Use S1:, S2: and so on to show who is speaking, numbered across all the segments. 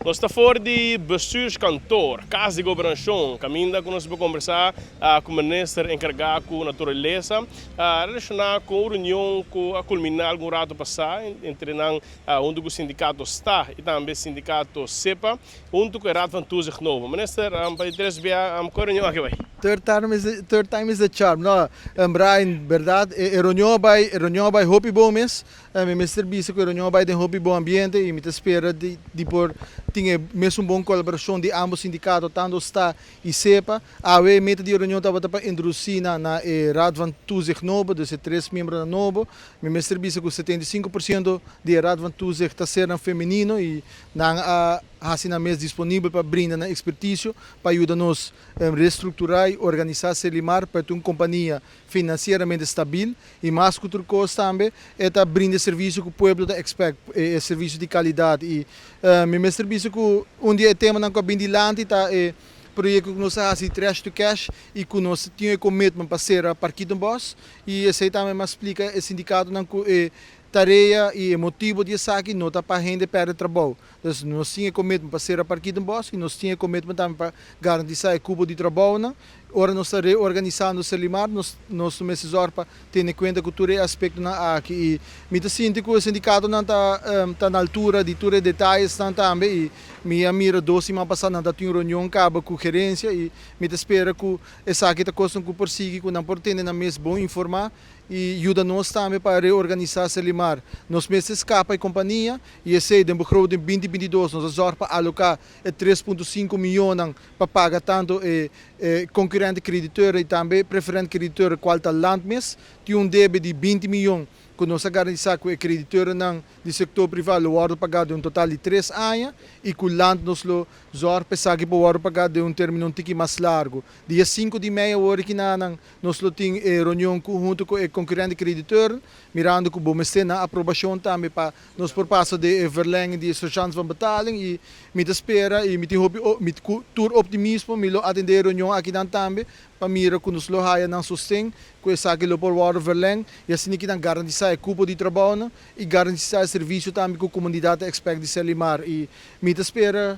S1: Nos ta for di bestuurskantoor, Cas di Gobernacion, caminda cu nos por combersa cu minister encarga cu naturalesa, relaciona cu un reunion cu a culmina algun rato pasa entre nan hunto cu sindicato sta y tambe sindicato SEPA, hunto cu e Raad van Toezicht nobo. Minister, pa di tres bia, con e reunion aki bay?
S2: Third time is the charm. No, Brian, berdad, e reunion a bay, e reunion a bay hopi bon mes. Mi mester bisa ku e reunion a bai den hopi bon ambiente i mi ta spera di por tin e mesun bon kolaborashon di ambos sindikato, tantu sta i sepa. Awe e meta di e reunion tabata pa introdusí nan na e Raad van Toezicht nobo, dus e tres miembronan nobo. Mi mester bisa ku 75% di e Raad van Toezicht ta sernan femenino i nan a hasi nan mes disponibel pa brinda nan ekspertisio pa yuda nos restrukturá i organisá Serlimar pa e ta un kompania financieramente stabil y mas cu tur cos tambe e ta brinda e servicio cu pueblo ta expect, e servicio di calidad y mi mester bisa cu un di e temanan cu a bin dilanti ta e proyecto cu nos a haci trash to cash y cu nos tin e commitment pa cera Parkietenbos y esey tambe mi a splica e sindicatonan cu e tarea y e motibo di esaki no ta pa hende perde trabou. Dus nos tin e commitment pa cera Parkietenbos y nos tin e commitment tambe pa garantisa e cupo di trabounan. Ora nos ta reorganisando Serlimar, nos nos lo mester zorg pa tene cuenta cu tur e aspectonan aki y mi ta sinti cu e sindicatonan ta ta na altura di tur e detayesnan tambe y mi a mira dos siman pasa nan ta tin un reunion caba cu gerencia y mi ta spera cu esaki ta cosnan cu por sigui cu nan por tene nan mes bon informa y yuda nos tambe pa reorganisa Serlimar. Nos mester scapa e compania y esey den begroting 2022 nos a zorg pa aloca e 3.5 mionnan pa paga tanto e concurrente crediteur y tambe preferente crediteur cual ta Land mes tin un debe di 20 miyon cu nos a garantisa cu e crediteurnan di sector priva lo wordo paga den un total di 3 aña y cu Land nos lo zorg pa esaki por wordo paga den un termino un tiki mas largo. Dia 5 di mei awor aki nanan nos lo tin e reunion cu hunto cu e concurrente crediteur mirando cu bo mester nan aprobacion tambe pa nos por pasa den e verlenging di e surchance van betaling y mi ta spera y mi tin hopi mi cu tur optimismo mi lo atende e reunion akinan tambe pa mira cu nos lo haya nan sosten cu esaki lo por wordo verleng y asina ki nan garantisa e cupo di trabounan y garantisa e servicio tambe cu comunidad ta expect di Serlimar y mi ta spera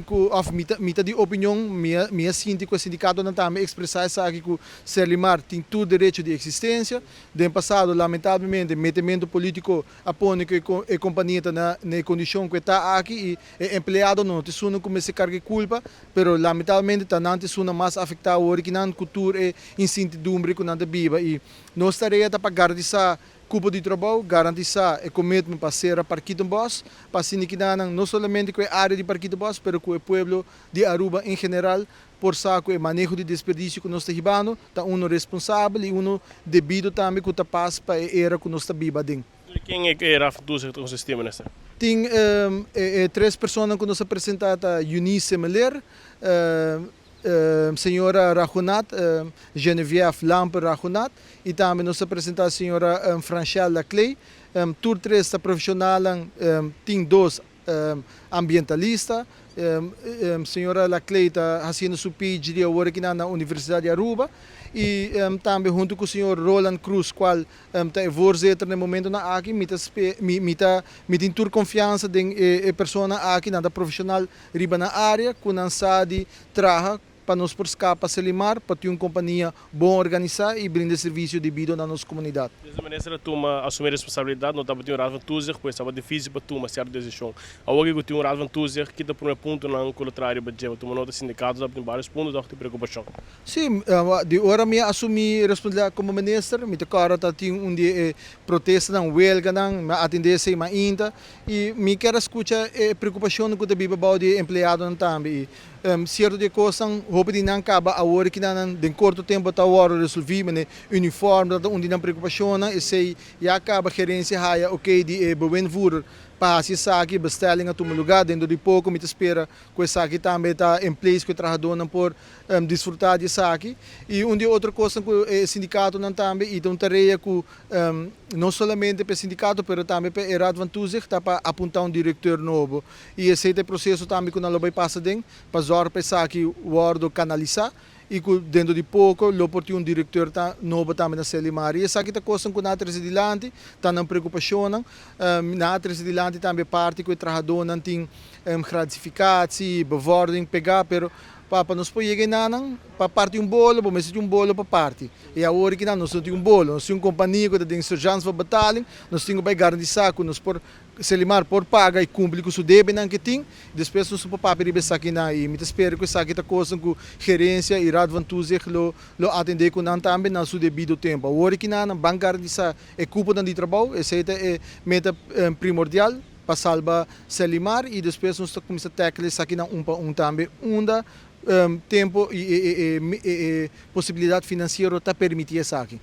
S2: cu of mi ta mi ta di opinion mi a mi a sinti cu e sindicatonan tambe expresa esaki cu Serlimar tin tur derecho di existencia. Den pasado lamentablemente metemento politico a pone cu e compania ta na e condicion cu e ta aki y e empleadonan no ta esunnan cu mester carga e culpa, pero lamentablemente ta nan ta esunnan mas afecta awor ki nan cu tur e incertidumbre cu nan ta biba y nos tarea ta pa garantisa cupo di trabou, garantisa e commitment pa cera Parkietenbos, pa asina ki nan no solamente cu e area di Parkietenbos pero cu e pueblo di Aruba en general por sa cu e maneho di desperdicio cu nos ta hibando ta uno responsabel y uno debido tambe cu ta pas pa e era cu nos ta biba aden.
S1: Ken e Raad van Toezicht ta consisti, minister?
S2: Tin e tres personanan cu nos a presenta ta Eunice Semeleer, señora Raghunath, Geneviève Lamper Raghunath y tambe nos a presenta señora Franchelle Laclay. Tur tres ta profesionalnan, tin dos ambientalista. Señora Laclay ta haciendo su PhD awor aki na Universidad di Aruba y tambe hunto cu señor Roland Cruz cual ta e voorzitter na e momentonan aki. Mi ta mi ta mi tin tur confiansa den e persona aki, nan ta profesional riba nan area cu nan sa di traha pa nos por scapa Serlimar pa tin un compania bon organisa y brinda servicio debido na nos comunidad.
S1: Desde minister a tuma asumi responsabilidad no tabatin un Raad van Toezicht, pues tabata dificil pa tuma cierto decision. Awor cu tin un Raad van Toezicht, ki ta prome puntonan cu lo trae riba dje? Pa tuma nota sindicato tabatin varios punto toch di preocupacion.
S2: Si, di ora mi a asumi responsabilidad como minister, mi ta corda ta tin un di e protestanan, huelganan, mi a atende esey mainta y mi kier a scucha e preocupacionnan cu ta biba bao di e empleadonan tambe y Cierto di e cosnan, hopi di nan caba awor ki nan den corto tempo ta wordo resolvi, mane uniform ta un di nan preocupacionnan, esey ya caba gerencia haya ok di e bewindvoerder pa haci esaki, bestelling a tuma lugar, dentro di poco mi ta spera cu esaki tambe ta in place cu e trahadornan por disfruta di esaki. Y un di e otro cosnan cu e sindicatonan tambe y ta un tarea cu no solamente pa e sindicato pero tambe pa e Raad van Toezicht ta pa apunta un directeur nobo. Y esey ta e proceso tambe cu nan lo bay pasa den pa zorg pa esaki wordo canalisa. y cu dentro di poco lo por tin un director ta nobo tambe na Serlimar. Y esaki ta cos cu nan a trece dilanti, ta nan preocupacion, nan a trece dilanti tambe parti cu e trahadornan tin gratificatie, bevordering, pega, pero pa nos por yega nan, pa parti un bolo, bo mester un bolo pa parti. Y awor cu nos no tin un bolo, nos tin un compania cu tin sergeants voor betaling, nos tin cu garantisa cu nos por Serlimar por paga y cumpli cu su debe nan cu tin, despues nos por papia riba esaki nan y mi ta spera cu esaki ta cos cu gerencia y Raad van Toezicht lo atende cu nan tambe na su debido tempo. Awor cu nan ban garantisa e cupo di trabou, esey ta e meta primordial pa salba Serlimar y despues nos cuminsa tackle esaki nan un pa un tambe unda tempo y posibilidad financiero ta permiti esaki.